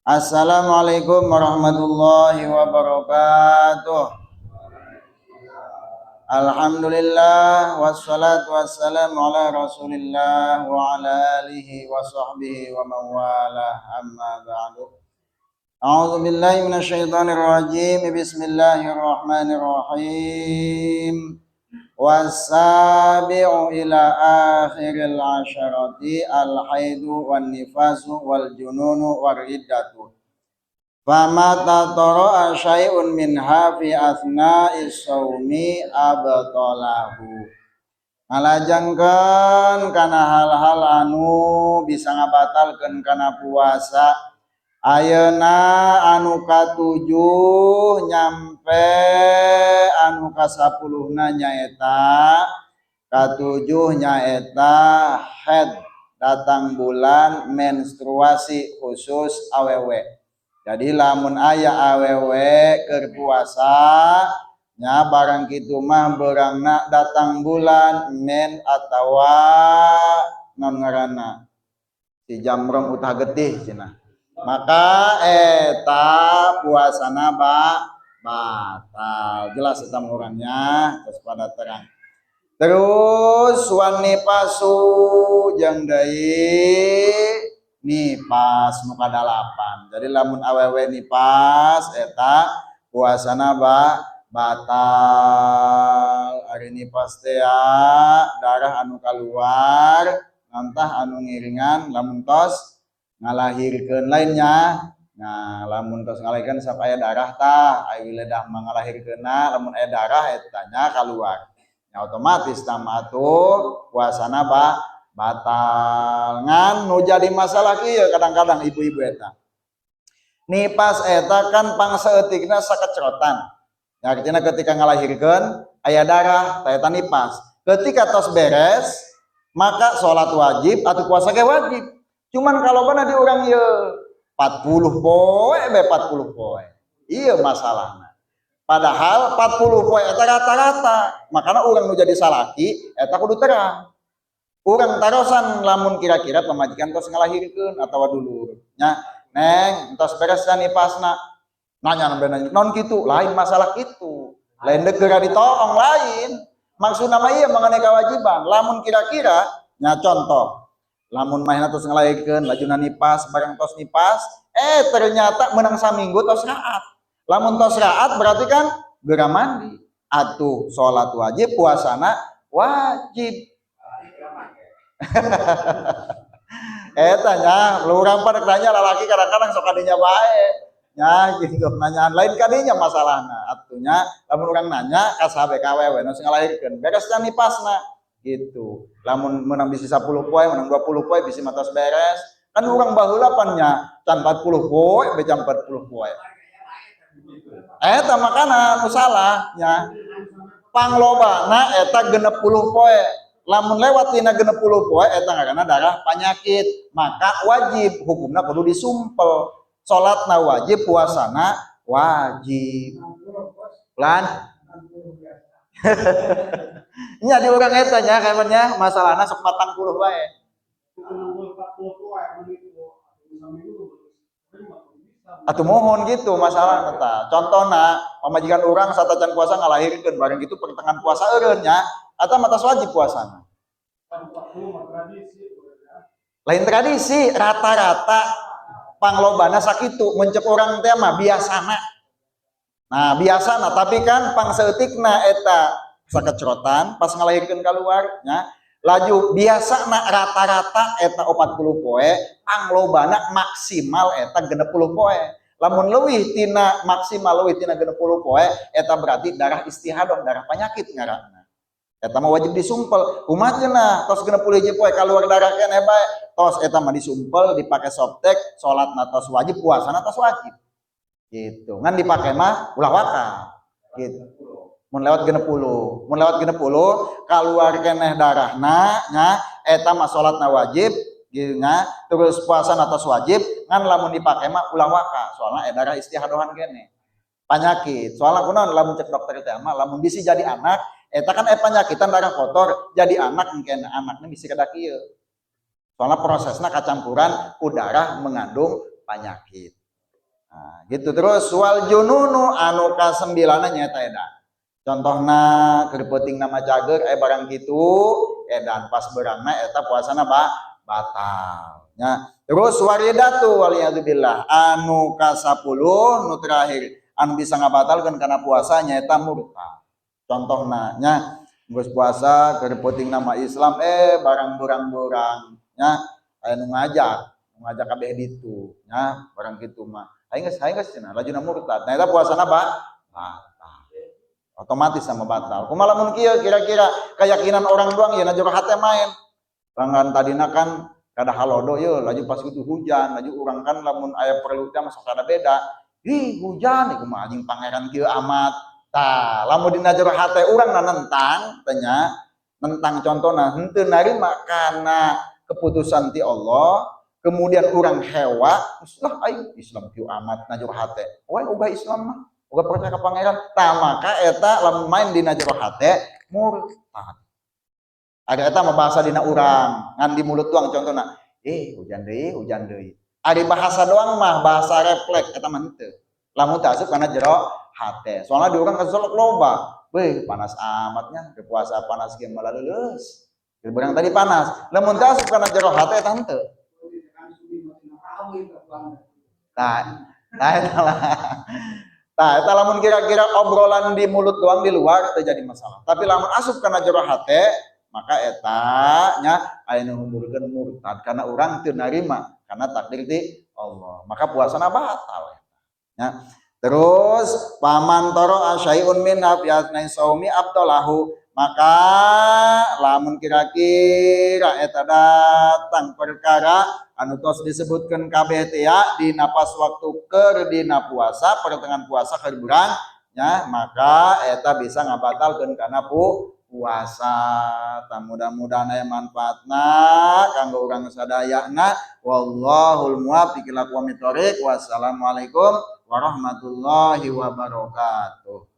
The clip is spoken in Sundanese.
Assalamualaikum warahmatullahi wabarakatuh. Alhamdulillah, wassalatu wassalamu ala Rasulillah wa ala alihi wa sahbihi wa man walah, amma ba'du. A'udzu billahi minasyaitonir rajim. Bismillahirrahmanirrahim. Wasabi'u ila akhiril asharati al haidu wan nifasu wal jununu war riddatu. Famata tara'a syai'un minha fi athna'is shaumi abtalahu. Ngalajengkeun kana hal-hal anu bisa ngabatalkeun kana puasa. Ayeuna anu katujuh nyampe anu kasapuluhna, nyaeta katujuh nyaeta haid, datang bulan menstruasi khusus awewe. Jadi lamun aya awewe keur puasa nya, barang kitu mah beurangna datang bulan men atawa non ngaranna si jamrong utah getih cenah, maka eta puasana batal. Jelas eta orangnya, terus pada terang. Terus wan nifasu, jeung deui nipas nu kadalapan. Jadi lamun awewe nipas, eta puasana batal. Ari nipas teh darah anu kaluar nantah anu ngiringan lamun tos ngalahirkeun lainnya. Nah, lamun tos ngalahirkeun sok aya darah tah, aya wiledah mah ngalahirkeunna, lamun aya darah eta nya kaluar. Ya, otomatis tah atuh puasana batal. Ngan nu jadi masalah kieu, kadang-kadang ibu-ibu eta nipas eta kan pangsaeutikna sakecrotan. Ya, artinya ketika ngalahirkeun aya darah, tah eta nipas. Ketika tos beres, maka sholat wajib atau puasa ge wajib. Cuman kalau mana di urang ye 40 poe be 40 poe. Iya masalahna. Padahal 40 poe eta rata-rata. Makanya urang nu jadi salaki eta kudu terang. Urang tarosan lamun kira-kira pamajikan tos ngalahirkeun atawa dulur. Nya, "Neng, tos beres kan nipasna?" Nanya nanya, non gitu, lain masalah itu. Lain degera ditolong lain. Maksud nama iya mengenai kewajiban. Lamun kira-kira, nya contoh, lamun mahna tos ngalahirkeun, lajuna nipas, barang tos nipas, eh ternyata menang saminggu tos raat. Lamun tos raat berarti kan gera mandi. Atuh sholat wajib, puasana wajib. Eta nya, lu urang pada nanya lalaki kadang-kadang sok kadinya bae. Nya gitu, nanyaan lain kadinya masalahna. Atunya lamun urang nanya ka saha ka awewe nu ngalahirkeun, beres kan nipasna gitu. Lamun menang bisi 10 poe, menang 20 poe bisi mah tos beres. Kan urang baheula pan nya can 40 poe, be can 40 poe. Eta makana nu salah nya. Panglobana eta 60 poe. Lamun lewat tina 60 poe, eta ngaranna darah penyakit, maka wajib hukumna kudu disumpel. Salatna wajib, puasana wajib. Lan nya di urang eta nya kayaknya masalahna sok 40 wae. 40 poe saminggu. Atau mohon gitu masalah eta. Contohna pamajikan urang satacan puasa ngalahirkeun, bareng gitu pertengahan puasa eureun nya, atau mah tos wajib puasana. Lain tradisi, rata-rata panglobana sakitu mun cek urang teh mah biasana. Nah, biasana, tapi kan pangsaeutikna eta sakecrotan pas ngalahirkeun keluar nya. Laju biasana rata-rata eta 40 poe, panglobana maksimal eta 60 poe. Lamun leuwih tina maksimal, leuwih tina 60 poe, eta berarti darah istihadah, darah penyakit ngaranna. Eta mah wajib disumpel. Kumaha cenah tos 61 poe keluar darah keneh bae? Tos eta mah disumpel, dipake softex, salatna tos wajib, puasana tos wajib. Gitu. Ngan dipake mah ulah waka. Gitu. Mun lewat 60, mun lewat 60 keluar keneh darahna nya, eta mah salatna wajib gitu nya, terus puasa tos wajib, ngan lamun dipake mah ulah waka, soalnya darah istihadohan keneh. Penyakit. Soalnya kunaon, lamun cek dokter teh mah lamun bisi jadi anak eta kan penyakitan darah kotor, jadi anak engke anaknya bisi kada kieu. Soalnya prosesnya kacampuran ku darah mengandung penyakit. Nah, gitu terus wal jununu anu kasembilanna nyaeta edan. Contohna keur peuting nama cager barang kitu edan pas beurangna eta puasana batal nya. Terus waridatu waliyadzubillah anu ka-10 nu terakhir anu bisa ngabatalkeun kana puasa nyaeta murtad. Contohna nya geus puasa keur peuting nama Islam barang beurang-beurang nya aya nu ngajak kabeh ditu nya barang kitu mah aing geus cenah lajuna murtad. Nah eta puasana batal. Otomatis sama batal. Kumaha lamun kieu kira-kira keyakinan orang doang ya na jero hate main. Langgan tadina kan kada halodo ye laju pas itu hujan, laju urang kan lamun aya perlu teh mah sok rada beda. Ih hujan ieu kumaha anjing pangeran kieu amat. Tah, lamun dina jero hate urang na nentang teh nya, nentang contona henteu narima kana keputusan ti Allah, kemudian urang hewa, lah aing Islam kieu amat na jero hate. We ogah Islam mah, ogah percaya ka pangeran. Tah maka eta lamun main dina jero hate murtad. Ada eta mah bahasa dina urang, ngan di mulut doang contohna. Hujan deui, hujan deui. Ari bahasa doang mah bahasa refleks eta mah henteu. Lamun teu asup kana jero hate. Soalnya di urang kasolok loba. Beuh, panas amatnya, ke puasa panas ge malah leuleus. Beurang tadi panas. Lamun teu asup kana jero hate eta henteu. Tah, tah eta lah. Tah, eta lamun kira-kira obrolan di mulut doang di luar teu jadi masalah. Tapi lamun asup kana jero hate, maka eta nya aya nu ngumurkeun murtad karena urang teu narima karena takdir ti Allah. Maka puasana batal eta. Nya. Terus faman thoro'a syai'un min fi saumi abtalahu, maka lamun kira-kira eta datang perkara anu tos disebutkeun kabeh teh ya dina pas waktu keur dina puasa pertengahan puasa keur beurang nya, maka eta bisa ngabatalkeun kana puasa. Tah mudah-mudahan aya manfaatna kanggo urang sadayana. Wallahul muwaffiq ila aqwamit thoriq. Wassalamualaikum warahmatullahi wabarakatuh.